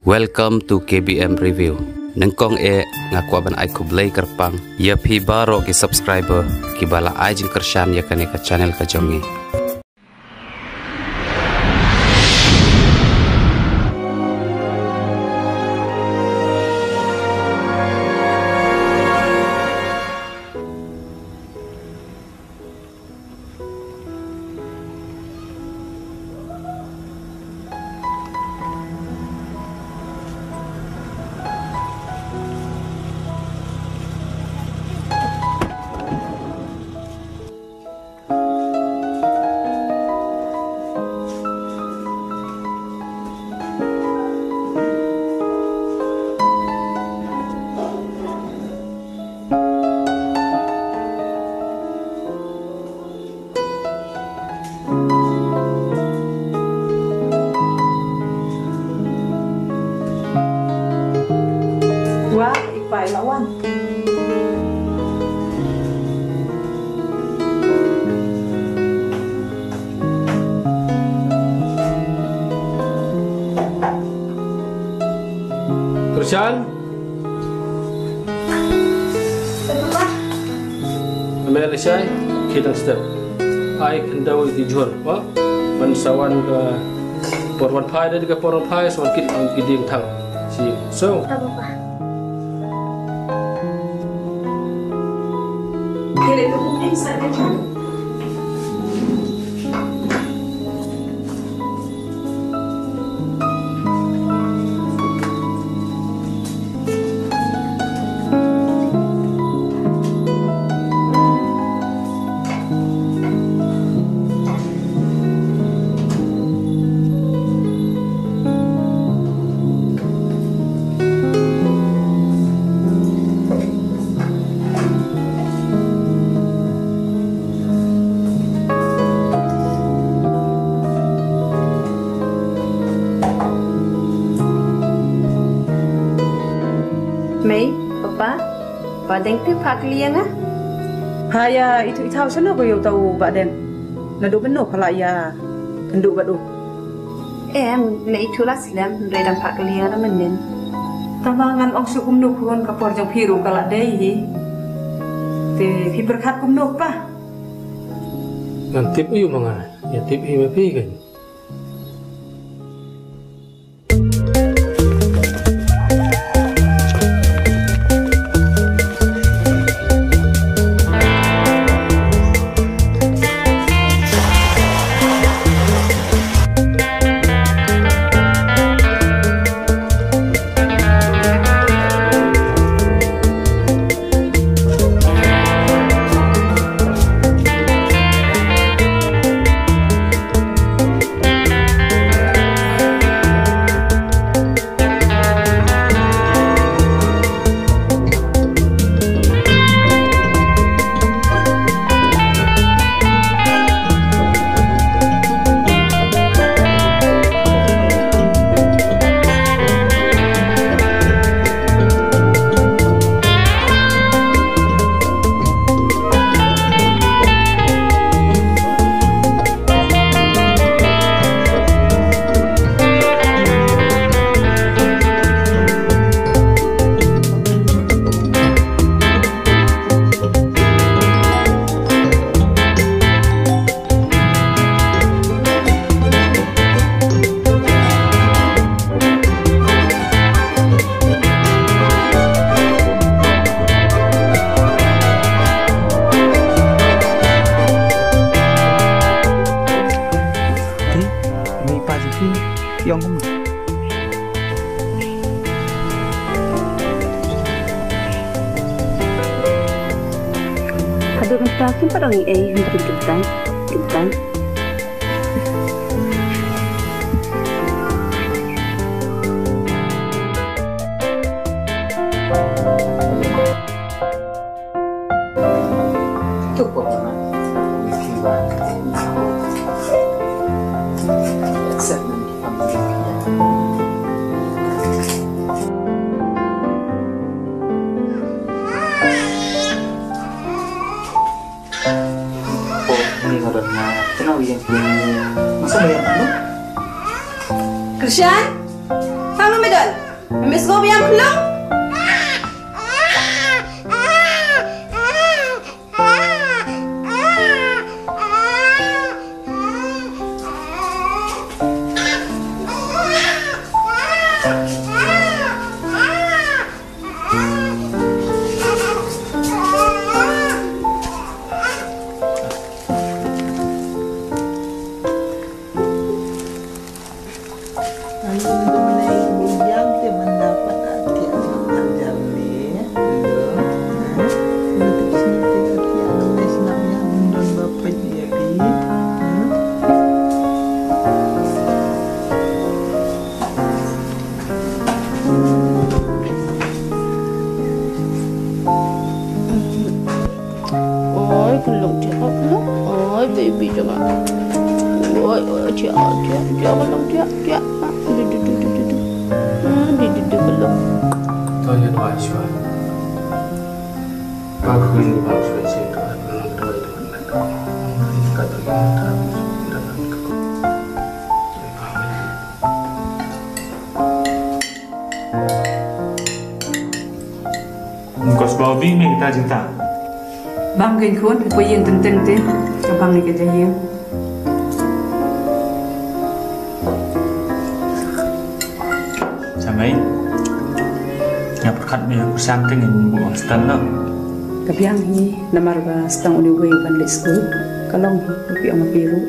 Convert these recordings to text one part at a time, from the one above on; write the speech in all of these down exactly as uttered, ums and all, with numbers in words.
Welcome to K B M Review. Nyngkong eh nga kwah ban ai khublei kyrpang ïa phi baroh ki subscriber kiba la ai jingkyrshan ïa kane ka channel ka jong ngi. Wah, i pa i la wan. Krishan? Ame lashai, khie tang step. Ai khyndew ïa ki jhur, ba? Ban sa wan ka por wan phai, da ka por wan phai, sa wan kit ki dieng thang. Shi, so. Mei, Papa, Bah Deng te phah kylli ïa nga? Ha ïa, itu ithaw shano ko ïa uta u Bah Deng? Naduh mynno pha la ïa kynduh bad u? Em, nga ithuh la slem, hynrei dang phah kylli ïa nga mynnin. Tangba ngan ong shuh kumno khun, ka por jong phi ruh ka la dei hi. Te phi pyrkhat kumno pa? Ngan tip ïa u ma nga, ïa tip hi ma phi kan. Te, mei pa jong phi, ïong kumno? Haduh mynta kim pat ong ei ei, hynrei kyntan, kyntan. Krishan? Pang no me don? Mami sngewbha ïa khunlung. Oi, khunlung thiah, khunlung. Oi, baby jong nga. Oi, oi, thiah, thiah, thiah, khunlung thiah, thiah. Ah, du, du, du. Ah, du, du, du, khunlung. To, ïa duwai shuwa. Ba khun ba shuwa shin to, khunlung to, to, to. Ka to, to, to. Ngos bau bi me kita cinta. Bang kein khun, ko ïeng teng teng te. Ka bang ni ka jaieng. Samai. Nga pyrkhat me ko Sam te ngin buh hostel noh. Ka biang hi namar ba stang une uwei u ban leit skul. Ka long hi, phi ong ma phi ruh.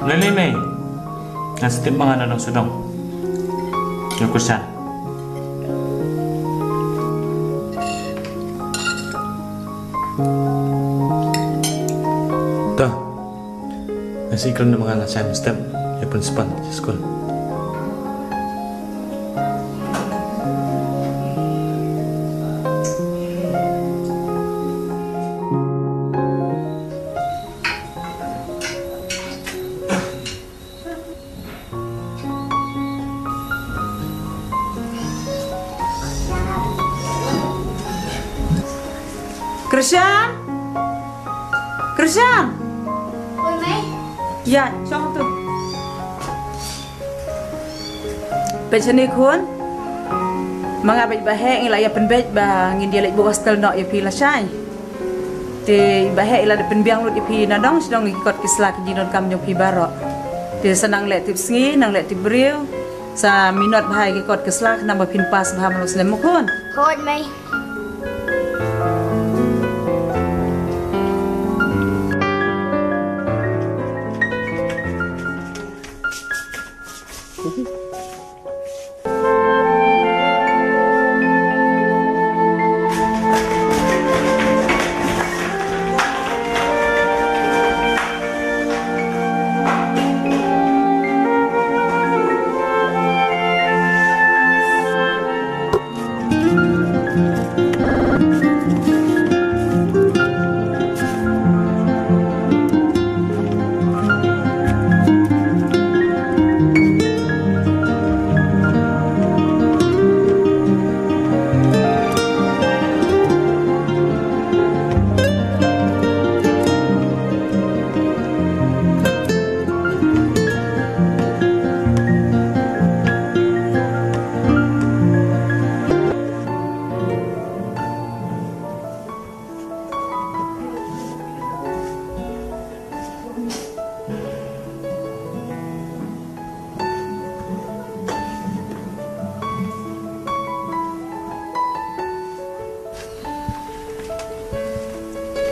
Lei lei mei. Nga sa tip ma nga na dong sha dong. Ïa u Krishan. To. Nga sa ïakren ma nga na Sam step ïa u principal jong skul. Krishan? Krishan? Oi, Mei. Ïa, shong tu. Peit shane khun. Ma nga beit ba heh ngi la ïa pynbeit ba ngin ïa leit buh hostel noh ïa phi lashai. Te ba heh i la dep pynbiang lut ïa phi na dong sha dong ïa ki kot ki sla ki jingdonkam jong phi baroh. Te sa nang leh tip sngi, nang leh tip briew. Sa minot bha ïa ki kot ki sla khnang ba phin pass bha man u snem, mo khun. Hooid, Mei.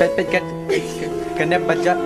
Peit, peit, kat, kat, kat, kat, kat, kat.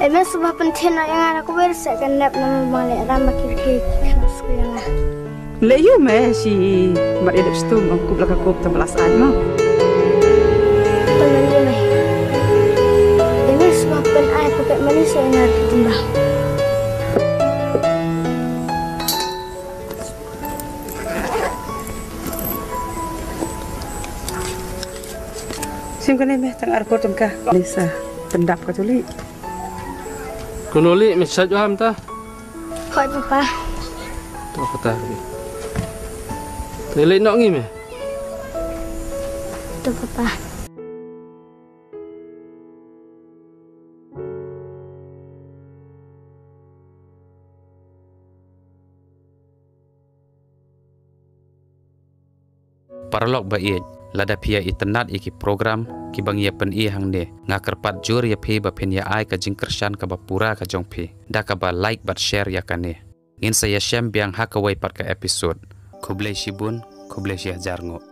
Ïa me sngewbha pynthikna ïa nga na kawei ruh sa kan nep namar ba nga leh ram ba ki rkhie ki khynnah skul ïa nga. Leh ïa me shi mat ïa dep stum bam kup la ka kup tang ba la sah mo. Tang ïa me. Ïa me sngewbha pyn-ai pocket money sa ïa nga ruh tang ba. Sim kane me tang arphew tyngka. Lisa pyndap ka tuli. Kuno li me sait waham ta? Hoi papa. To kata. Te lei nok ngi me. To papa. Paralok ba ïeit, lada phi ïa itynnad ïa ki program kiba ngi ïa pyni hangne, nga kyrpad jur ïa phi ba phin ïa ai ka jingkyrshan kaba pura ka jong phi da kaba like bad share ïa kane. Ngin sa ïa shem biang ha kawei pat ka episode. Khublei shibun, khublei shihajar nguh.